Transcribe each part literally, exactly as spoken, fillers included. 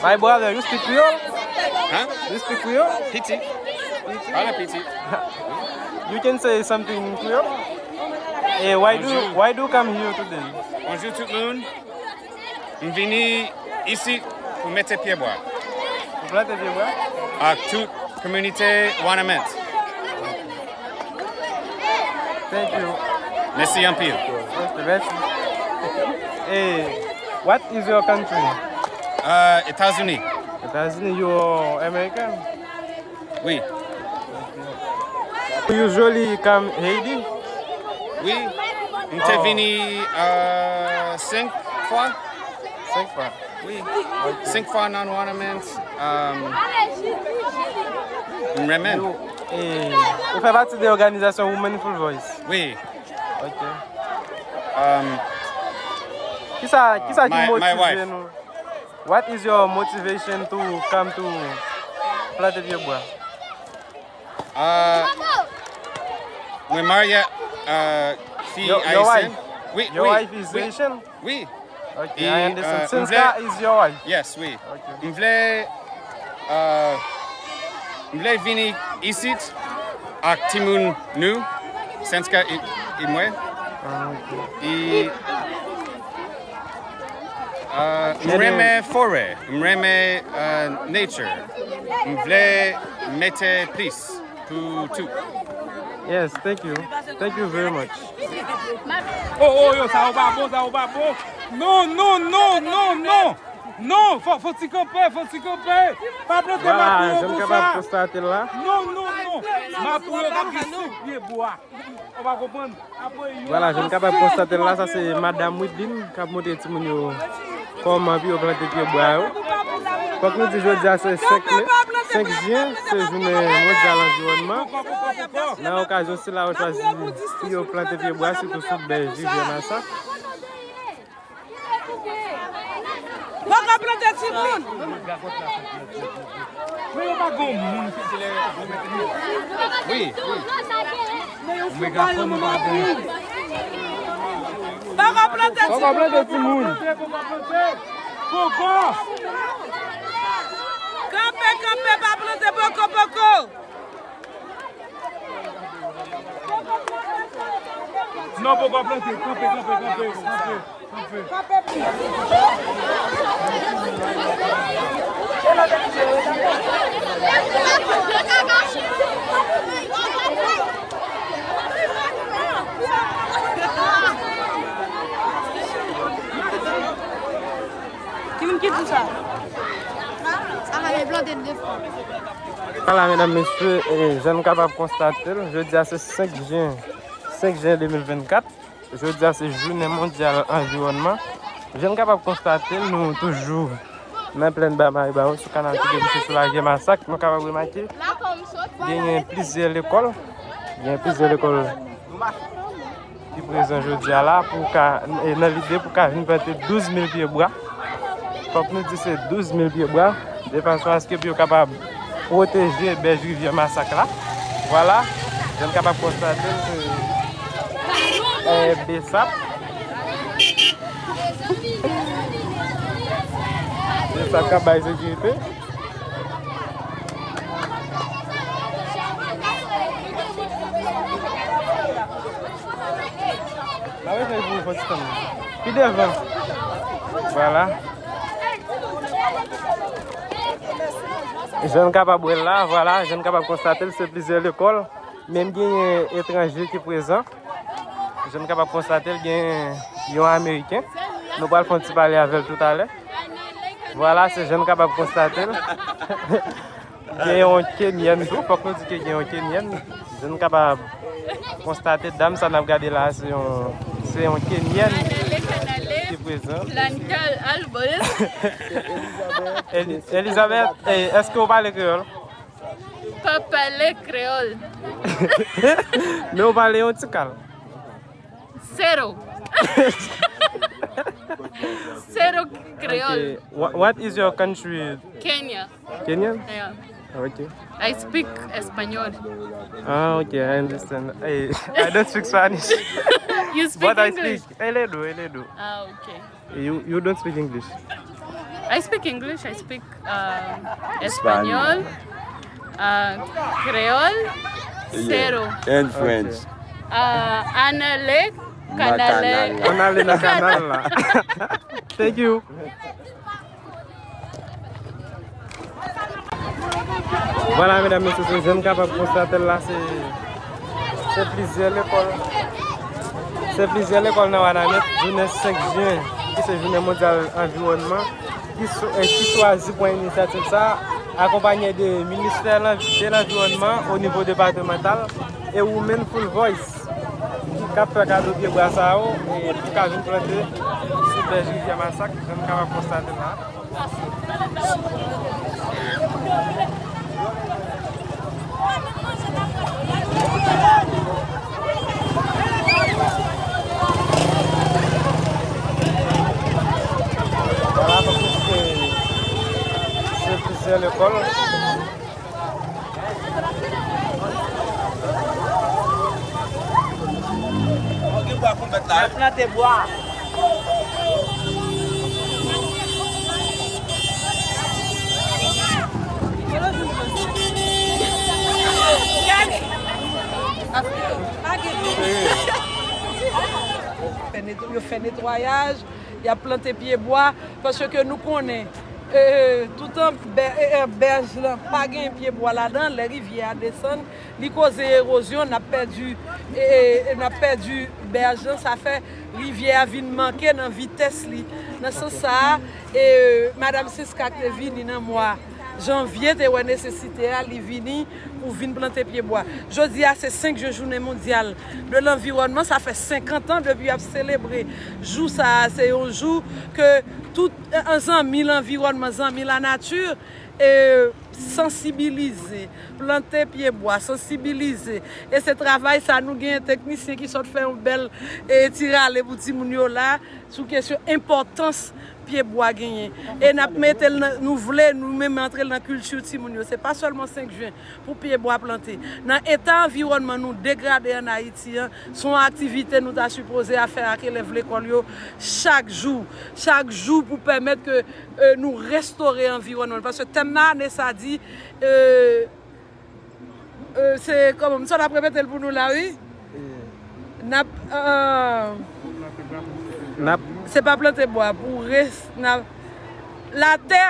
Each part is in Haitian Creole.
My brother, you speak Creole? Hein? You speak Creole? Piti. Pale piti. You can say something in Creole? Eh, why do Bonjour. Why do you come here today? Bonjou tout moun. M vini isi pou mete pye bwa Pou plante pye bwa? ak tout kominote Wanament. Thank you. Mèsi anpil. Ok, merci. Eh, what is your country? Uh, Etazini. Etazini, you are American? Wi. You usually come Haiti? Wi. M te Oh. vini uh, senk fwa. Senk fwa. Wi. Senk fwa nan Wanament. Um, m renmen. You, eh, ou fè pati de òganizasyon Womenful Voice? Wi. Ok. Um, Kisa, kisa ki my- my motive wife. Nou? What is your motivation to come to plante pye bwa? uh, mwen marye uh, fi Your, your ayisyen. Wife? Wi, Your wi, wife is wi, Haitian? Wi. Ok, E, I understand. uh, Senska mwen- is your wife? Yes, wi. Ok. M vle uh, m vle vini isit ak timoun nou, Senska e, e mwen. Ah, ok. E uh, m renmen forè, m renmen uh, nature. M vle mete plis pou tout. Yes, thank you. Thank you very much. Oh, oh, yo, sa yo pa bon, sa yo pa bon. Non, non, non, non, non. Non, fò, fò ti kanpe, fò ti kanpe. Pa plante Voilà, makou yo jan n konsa. Kapab konstate l la. Non, non, non. Makou yo t ap gen senk pye bwa. Ou pa konprann? Apre yo. Voilà, jan n Kapab konstate l la, sa se Madanm Widline k ap montre timoun yo kòman pou yo plante pye bwa yo. Fòk nou di jodi a se senk me, senk jen, se jounen mondyal anviwònman. Nan okazyon sila yo chwazi pou yo plante pye bwa, sitou sou bèj Rivyè Masak. Poko plante timoun. Men yo pa gon moun ki. Wi, wi. Poko plante Poko plante timoun. Poko. Kanpe, kanpe, pa plante poko, poko. Non, poko plante. Kanpe, kanpe, kanpe, kanpe. Ki moun ki di sa? Sa va plante de fwa. Voilà, medam, mesye, e, jan n Kapab konstate l, jodi a se senk jen, senk jen de mil vennkat. Jodi a se jounen mondyal anviwònman. Jan n Kapab konstate l, nou toujou nan plèn Ba Maribawo sou kanal ki debouche sou Lavyè Masak. Nou kapab remake genyen plizyè lekòl, genyen plizyè lekòl ki prezan jodi a la pou ka, e, nan lide pou ka vin plante douz mil pye bwa. Fòk nou di se douz mil pye bwa, de fason aske pou yo kapab pwoteje bèj Rivyè Masak la. Vwala, jan n kapab konstate l, se, e, besap. Besap k ap bay sekirite. Mwen fè pou fò ti tann. Pi devan. Vwala. Jan n kapab wè l la, vwala, jan n kapab konstate l, se plizyè lekòl. Menm genyen etranje ki prezan. Jan n kapab konstate l, gen yon Ameriken. Nou pral fè yon ti pale avè l toutalè. Vwala, se jan n kapab konstate l. Gen yon Kenyèn tou, fòk nou di ke gen yon Kenyèn. Jan n kapab konstate, dam sa n ap gade la, se yon, se yon Kenyèn ki prezan. Eli-, Elizabeth, eh, èske w pale kreyòl? Pa pale kreyòl. Men w pale yon ti kal. Zero. Zero kreyòl. Okay. Wha-, what is your country? Kenya. Kenyan? Yeah. Okay. I speak Espanol. Ah, okay, I understand. Hey, I don't speak Spanish, You speak but I English? Speak. Ele do, ele do. Ah, okay. You, you don't speak English? I speak English, I speak uh, Español, uh, Creole, yeah, zero. And French. Uh, Anale, Kanale. Anale nan kanal la. Thank you. Vwala, medam, mesye, se jan n kapab konstate l la, se, se plizyè lekòl. Se plizyè lekòl nan Wanament, jounen senk jen, ki se jounen mondyal anviwònman, ki, so- eh, ki chwazi pran inisyativ sa a, akonpanye de ministè lan- de lanviwònman o nivo depatmantal e Women Full Voice, k ap fè kado pyebwa sa yo, e pou ka vin plante sou bèj rivyè Masak, jan n kapab konstate la. Vwala, paske se, se plizyè lekòl. Yo plante bwa. Fè neto- yo fè netwayaj, y ap plante pyebwa, paske nou konnen, e, toutan bè- e, e, bèj lan pa gen pyebwa ladan, lè rivyè a desann, li koze ewozyon, n ap pèdi, e, e, n ap pèdi bèj lan, sa fè rivyè a vin manke nan vitès li. Nan sans sa a, e, Madam Siska k te vini nan mwa janvye te wè nesesite a, li vini pou vin plante pyebwa. Jodi a, se senk jen, jounen mondyal de lanviwònman. Sa fè senkant an depi y ap selebre jou sa a. Se yon jou ke tout, e, zanmi lanviwònman, zanmi lanati, e, sansibilize, plante pyebwa, sansibilize. E se travay sa, nou gen teknisyen ki sot fè yon bèl, e, ti rale pou timoun yo la, sou kesyon enpòtans pyebwa genyen. E n ap mete l nan, nou vle, nou menm antre l nan kilti timoun yo. Se pa sèlman senk jen pou pyebwa plante. Nan eta anviwònman nou degrade ann Ayiti an, se yon aktivite nou ta sipoze a fè ak elèv lekòl yo chak jou. Chak jou pou pèmèt ke, e, nou restore anviwònman. Paske tèm nan ane sa di, e, e, se, kòman, m sot ap repete l pou nou la, wi. N ap, e, n ap, se pa plante bwa, pou res-, n ap, latè,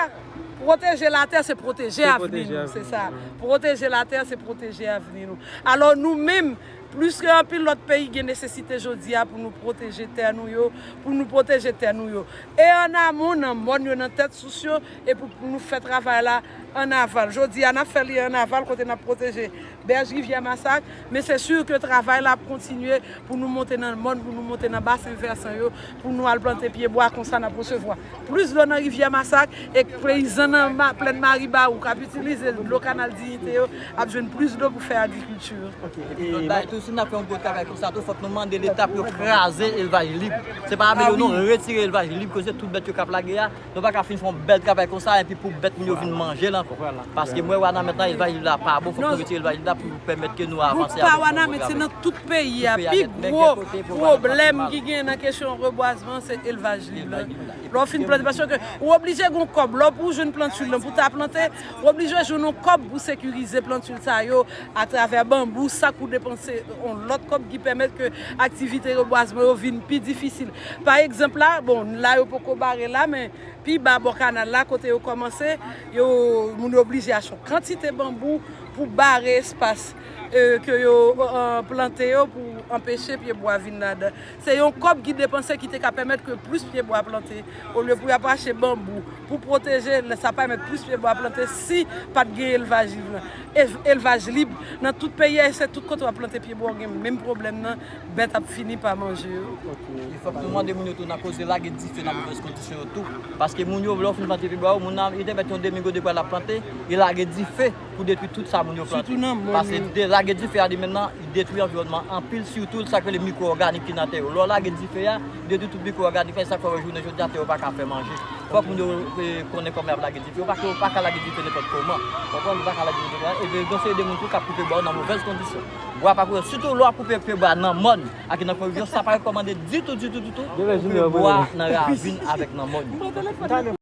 pwoteje latè, se pwoteje avni nou, se sa. Pwoteje latè, se pwoteje avni nou. Alò, nou menm, plis ke anpil lòt peyi, gen nesesite jodi a pou nou pwoteje tè nou yo, pou nou pwoteje tè nou yo. E ann amon, nan mòn yo, nan tèt sous yo, e pou, pou nou fè travay la ann aval. Jodi a, n ap fè li ann aval, kote n ap pwoteje bèj rivyè Masak, men se si ke travay la ap kontinye pou nou monte nan mòn, pou nou monte nan basen vèsan yo, pou nou al plante pyebwa, konsa n ap resevwa plis dlo nan rivyè Masak, e peyizan nan ma- plèn Maribawou k ap itilize dlo kanal Diyite yo ap jwenn plis dlo pou fè agrikilti. Epi lòt bagay tou, si n ap fè yon gwo travay konsa tou, fòk nou mande Leta pou yo kraze elvaj lib. Se pa avèk yo non, retire elvaj lib, kote tout bèt yo k ap lage a, nou pa ka fin fè yon bèl travay konsa, epi pou bèt moun yo vin manje l ankò. Paske mwen, Wanament lan, elvaj lib la pa bon, fòk nou retire elvaj lib la pou pèmèt ke nou avanse avèk yon bon travay. Pou pa Wanament, se nan tout peyi a, pi gwo pwoblèm ki gen nan kesyon rebwazman, se elvaj lib la. Lè w fin plante, paske ou oblije gen yon kòb, lè w pou jwenn plantil lan pou ta plante, ou oblije jwenn yon kòb pou sekirize plantil sa yo, atravè banbou, sa k ou depanse, yon lòt kòb ki pèmèt ke aktivite rebwazman yo vin pi difisil. Pa egzanp la, bon, la yo poko bare la, men pi ba bò kanal la, kote yo kòmanse, yo, moun yo oblije achte yon kantite banbou pou bare espas, e, ke yo, e, plante yo pou anpeche pyebwa vin ladan. Se yon kòb ki depanse ki te ka pèmèt ke plis pyebwa plante. Olye pou y ap achte banbou pou pwoteje, sa pèmèt plis pyebwa plante si pa t gen elvaj lib lan. Ev- Elvaj lib, nan tout peyi a, e se tout kote w ap plante pyebwa, w gen menm pwoblèm nan, bèt ap fini pa manje yo. E fòk nou mande moun yo tou nan koze lage dife nan movèz kondisyon yo tou. Paske moun yo, lè w fin plante pyebwa, moun nan, li te mèt yon demi gode bwa l ap plante, li lage dife pou detwi tout sa moun yo plante. Sitou nan mòn. Paske de- lage dife a li menm nan, li detwi anviwònman anpil, sitou sa k rele mikwo òganik ki nan tè yo. Lè w lage dife a, li detwi tout mikwo òganik la, e sa k fè w wè jounen jodi a tè yo pa ka fè manje. Fòk moun yo, e, konnen kòman y ap lage dife. Yo pa, yo pa ka lage dife nenpòt kòman. Konprann? Yo pa ka lage dife nenpòt kòman. Epi gen yon seri de moun tou k ap koupe bwa yo nan movèz kondisyon. Bwa pa pou yo. Sitou lè w ap koupe pyebwa nan mòn ak nan fon rivye, sa pa rekòmande ditou, ditou, ditou pou koupe bwa nan ravin avèk nan mòn.